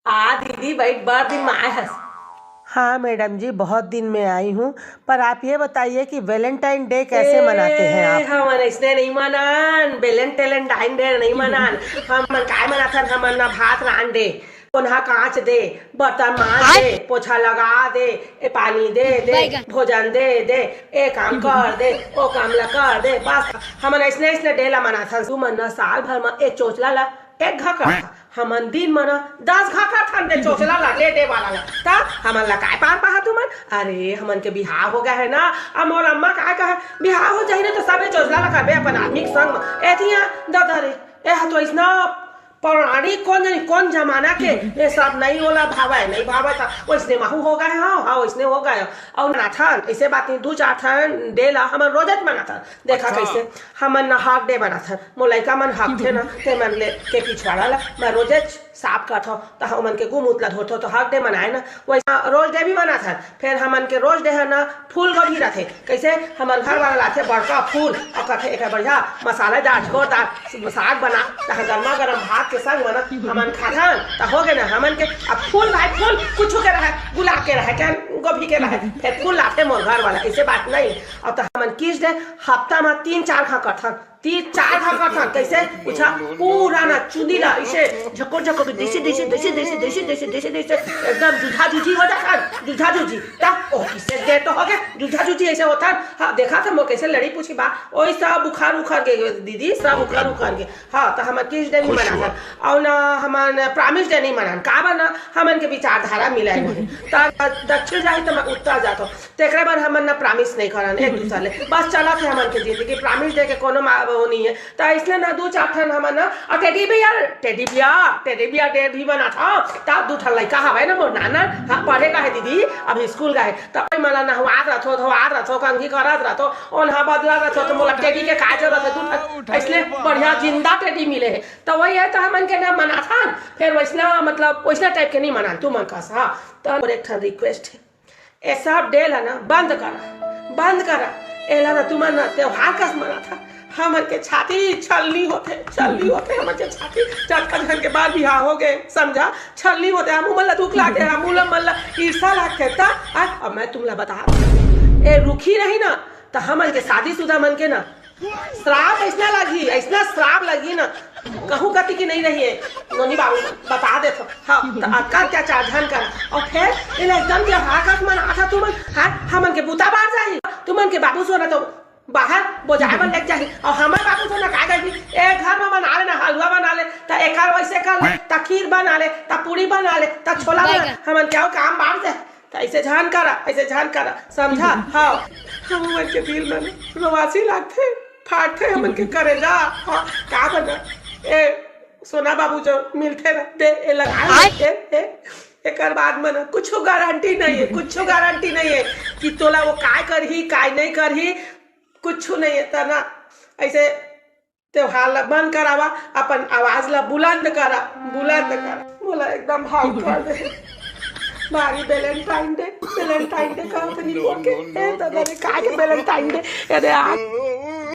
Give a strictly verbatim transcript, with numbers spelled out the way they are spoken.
हाँ दीदी, बइठ, बड़ दिन में आए हस। हाँ मैडम जी, बहुत दिन में आई हूँ, पर आप ये बताइए कि वैलेंटाइन डे कैसे मनाते हैं आप? हमन अइसने नइ मनान, वैलेंटाइन डे नइ मनान। हमन काय मनाथन, हमन ना भात रांध दे, कोन्हा कांच दे, बर्तन मांज दे, पोछा लगा दे, ए पानी दे दे, भोजन दे दे, ए काम कर दे, ओ काम ला कर दे। बस हमन अइसने अइसने डे ला मनाथन। तुमन ना साल भर म एक चोचला ला एक घाकर, हमन दिन म ना दस घाकर थन दे चोचला ला, लेटे वाला ला। त हमन ला काय पार पाहा तुमन? अरे हमन के बिहाव हो गया है ना, अब मोर अम्मा काय कहा, बिहाव हो जाही ना तो सबे चोचला ला करबे अपन आदमी के संग म। एतिया ददा रे, ए ह तो अइसना पौराणिक कोन जनी कोन जमाना के, ये सब नइ ओला भावय, नइ भावय त वइसने महू हो गए हो, हाँ वइसने हो गए हो। अउ मनाथन, अइसे बात नहीं, दू चार ठन डे ला हमन रोजच मनाथन। देखा अच्छा। कइसे हमन न हक डे मनाथन, मोर लइका मन हकथे न, ते मन ले के पिछवाड़ा ला मैं रोजच साफ करथव, त हमन के गुमूत ला धोथव, त हक डे मनाए न, वइसना रोज डे भी मनाथन। फेर हमन के रोज डे ह न फूल गोभी रथे। कइसे? हमर घर वाला लाथे बड़का फूल अउ कथे, "एकर बढ़िया मसालेदार, जोरदार साग बना, तहाँ गरमा गरम भात के संग म ना हमन खाथन।" त हो गे ना हमन के। अब फूल भाई फूल, कुछु के रहे, गुलाब के रहे, के गोभी के रहे, फेर फूल लाथे मोर घर वाला, अइसे बात नहीं। अब त हमन किस डे हफ्ता म तीन चार घाकर थन, तीन चार घाकर थन। कइसे? पूछा, पूरा ना चुंदी ला अइसे झकोर झकोर के देसी, देसी, देसी, देसी, देसी, देसी, देसी, देसी, एकदम जुझा जुझी हो जाथन, जुझा जुझी। त ओ किसे दे तो हो गे, जुझा जुझी अइसे होथन। हाँ, देखा था मोर कइसे लड़ी पूछी बा, ओई सब उखर उखर गे दीदी, सब उखर उखर गे। हाँ, त हमन किस डे नहीं मनाथन, अउ ना हमन प्रॉमिस डे नहीं मनान। काबर ना, हमन के विचारधारा मिलय नहीं। त दक्षिण जाही त मैं उत्तर जाथव। तेकरे बर हमन ना प्रॉमिस नइ करन एक दूसर ले। बस चलत हे हमन के जिंदगी, प्रॉमिस दे के कोनो मा-, वो नइ हे। त अइसने ना दू चार ठन हमन ना, अउ teddy bear, teddy bear, teddy bear day भी मनाथन। त दू ठन लइका हवय ना मोर नाना, हाँ, पढ़े गा हे दीदी, अभी स्कूल गा हे। त ओई मन ला नहवात रथो, धोवात रथो, कंघी करत रथो, ओन्हा बदलत रथो, त मोला टेडी के का जरूरत हे? दू ठन अइसने बढ़िया जिंदा टेडी मिले हे। त वही हे, त हमन के ना मनाथन, फेर वइसना, मतलब, वइसना टाइप के नइ मनान, तुमन कस, हाँ। त मोर एक ठन रिक्वेस्ट हे, ए सब डे ला ना बंद करा, बंद करा। एला ना तुमन ना त्योहार कस मनाथा। हमन के छाती छलनी होथे, छलनी होथे हमन के छाती। जतका झन के बार बिहाव हो गे, समझा, छलनी होथे। हमू मन ला दुख लागथे, हमू ला मन ला ईर्षा लागथे। त आ, अब मैं तुमला बता, ए रुखी रही ना, त हमन के शादीशुदा मन के ना श्राप अइसना लगही, अइसना श्राप लगही ना, कहूँ कति की नइ रही हे। नोनी बाबू बता देथव। हाँ, त अतका अत्याचार झन कर। अउ फेर एला एकदम त्योहार कस मनाथा तुमन, हाँ, हमन के बूता बार जाही, तुमन के बाबू सोना तो बाहर बोजाय बर लेग जाही, अउ हमर बाबू सोना का करही, ए घर म बना ले ना, हलवा बना ले, त एकर वइसे कर ले, त खीर बना ले, त पूड़ी बना ले, त छोला बना ले, हमन के अउ काम बार जाही। त अइसे झन करा, अइसे झन करा, समझा? हाँ, हमन के दिल म रोवासी लागथे, फाटथे हमन के करेजा। हाँ, का बना? ए, सोना बाबू जो मिलथे ना, दे, ए लगा ले, ए, ए, एकर बाद म ना कुछु गारंटी नइ हे, कुछु गारंटी नइ हे कि तोला वो काय करही, काय नइ करही, कुछु नइ हे। त ना, अइसे त्योहार ला बंद करावा, अपन आवाज ला बुलंद करा, बुलंद करा। मोला एकदम भावुक कर दे। भारी वैलेंटाइन डे, वैलेंटाइन डे कहत रही मोर के। ए दादा रे, काय के वैलेंटाइन डे? अरे यार।